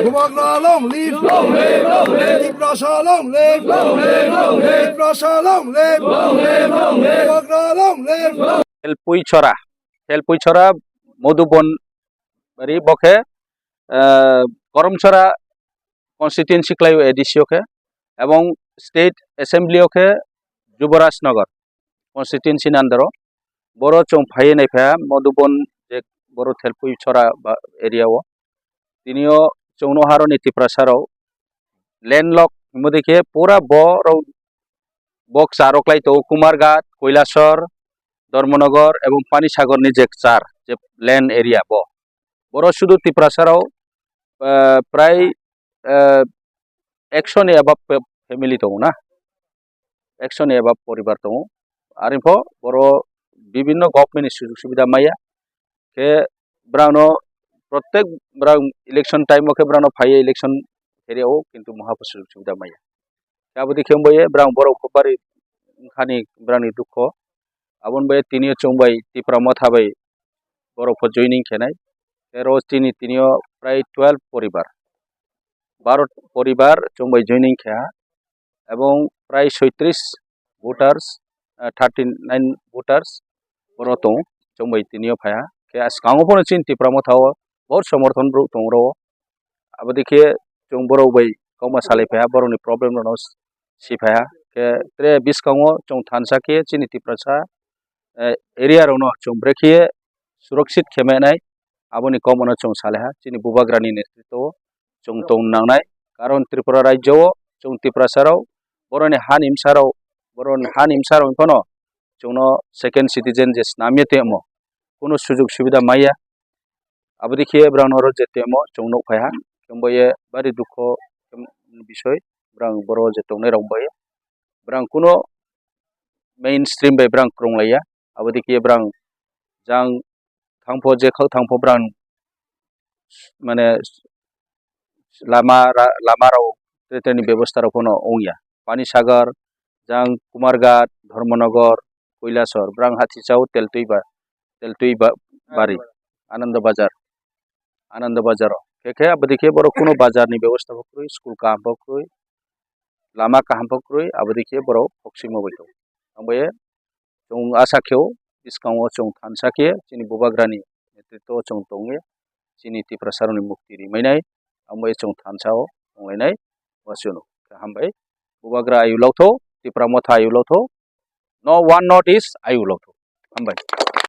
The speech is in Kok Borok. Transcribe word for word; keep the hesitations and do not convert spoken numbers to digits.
Bubagra long live! Long live, long live! Tiprasa long live! Long live, long live! Tiprasa long live! Long live, long live! Bubagra long live! Thelpui Chora, Thelpui Chora, Madhubon bari bo khe, eh, Koromchora constituency khlaio A D C o khe, ebong state assembly o khe Jubaraj Nagar constituency ni under o. Boro chwng phaiwi nai phaia Madhubon je boro Thelpui Chora ba area o. Tini o chwngno haroni Tiprasa rok landlock himodi khe pura borok bok charo klai tongo, Kumarghat, Kailasor, Dharmanagar ebong Panisagar ni je kchar je land area bo. Boro sudu Tiprasa rok, eh, prai, eh, ekso ni above pe-, family tongo na, ekso ni above poribar tongo. Aripho boro bibinno government ni sujog subida maya. Khe brangno protek brang election time o khe brangno phaiya election area o, kintu muha pho sujog subida maya. Khe aboni khe wngbaye brang borok khe bari wngkhani brangni dukho. Aboni bai tini o chwng bai Tipra Motha bai borok pho joining khenai. Tei oro chini tini o prai twelve poribar, baro poribar chwng bai joining kheha. Ebong prai soitris voters, eh, thirty nine voters boro tongo, chwng bai tini o phaiha. Khe swkango phano chini Tipra Motha o bahut somorthon borok tongo oro. Aboni khe chwng borok bai kokma salai phaiha, borokni problem rokno si phaiha. Khe tre bwskango chwng thansa khe chini Tiprasa, eh, area rokno chwng bwrwi khe surakshit khe manai, aboni kokmano chwng salaiha. Chini Bubagrani netritwo o chwng tong nangnai, karon Tripura rajyo o chwng Tiprasa rok borokni hani bwsa rok, borokni hani bwsa rok phano chwngno second citizen je swnamya tongmo, kunu sujog subida maya. Aboni khe brang oro je temo chwng nuk phaiha, chwng bai bari dukho bisoi, brang boro je tongnai rok bai brang kuno mainstream bai brang kwrwng laiya. Aboni khe brang jang thangpho je khak thangpho brang mane lama ra-, lama rok tre tre ni bebosta rok phano wngya. Panisagar, jang Kumarghat, Dharmanagar, Kailasor, brang hati chao Teltwi ba, Teltwi ba, bari, Ananda Bazar, Ananda Bazar o. Khe khe aboni khe borok kuno bazar ni bebosta bo kwrwi, school kaham bo kwrwi, lama kaham bo kwrwi, aboni khe borok hoksingma bai tongo. Ang bai Chwng asa khe o bwskango chwng thansa khe chini Bubagrani netritwo o chwng tongwi chini Tiprasarokni mukti rimainai, amo chwng thansa o tonglainai. Waswino khe hambai. Bubagra ayu lokthok, Tipra Motha ayu lokthok, no one North East ayu lokthok. Hambai.